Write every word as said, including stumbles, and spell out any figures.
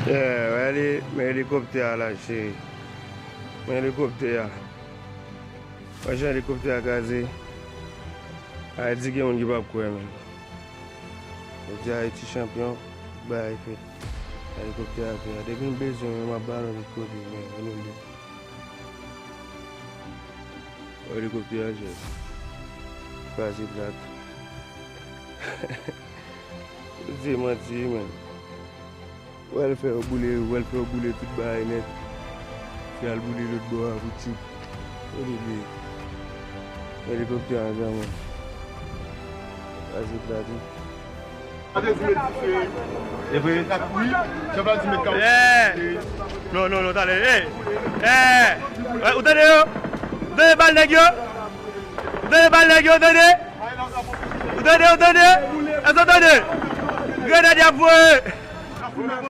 Yeah, wè li, men elikoptè a la, cheri. Men elikoptè a. Wè jan elikoptè a kraze. Ayiti gen moun ki p ap kwè, men. Yo di Ayiti chanpyon, tout bagay fèt. Elikoptè a fè a. Depi m bezwen, men m ap ba nou tout kote, men, annou li. Elikoptè a, cheri. Kraze plat. Se manti, men. Wè l fè yo boule, wè l fè yo boule tout bagay nèt. Fè al boule lòt bò a pou tchoup. Yo te bliye. Elikoptè a, zanmi. Kraze plat, wi. E vre? Wi. Chèf la di met kawotchou. Eh! Non, non, non, tande. Eh! Eh! Eh, ou tande yo? Ou tande bal nèg yo? Ou tande bal nèg yo, ou tande? Ou tande, ou tande? Èske ou tande? Grenad y ap voye!